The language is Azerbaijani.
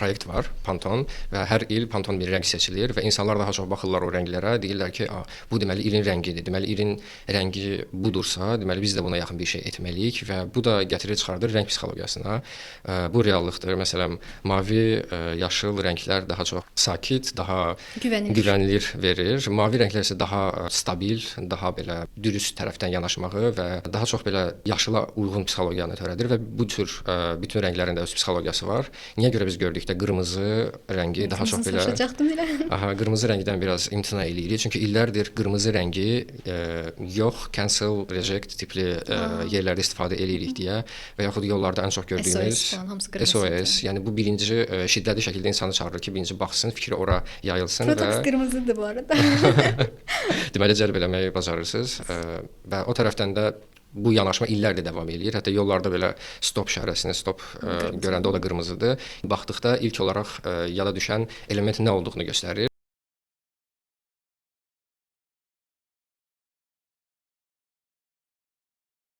Proyekt var, Pantone, və hər il Pantone bir rəng seçilir və insanlar daha çox baxırlar o rənglərə, deyirlər ki, "A, bu deməli ilin rəngidir. Deməli ilin rəngi budursa, deməli biz də buna yaxın bir şey etməliyik" və bu da gətirir çıxardır rəng psixologiyasına. Bu reallıqdır. Məsələn, mavi, yaşıl rənglər daha çox sakit, daha Güvənilir. Güvənilir verir. Mavi rənglər isə daha stabil, daha belə dürüst tərəfdən yanaşmağı və daha çox belə yaşıla uyğun psixologiyanı törədir və bu tür bütün rənglərin də öz psixologiyası var. Niyə görə biz gördükdə qırmızı rəngi daha çox Qırmızını belə soruşacaqdım elə. Aha, qırmızı rəngdən biraz imtina eləyirik. Çünki illərdir qırmızı rəngi yox, cancel, reject tipli yerlərdə istifadə eləyirik deyə və yaxud yollarda ən çox gördüyümüz SOS falan, hamısı qırmızıdır. SOS, yəni bu birinci şiddətli şəkildə insanı çağırır ki, birinci baxsın, fikri ora yayılsın Protoks və qırmızıdır bu arada. Deməli cəlb eləməyi bacarırsınız və o tərəfdən də bu yanaşma illərdir davam eləyir. Hətta yollarda belə stop işarəsini, stop görəndə o da qırmızıdır. Baxdıqda ilk olaraq yada düşən element nə olduğunu göstərir.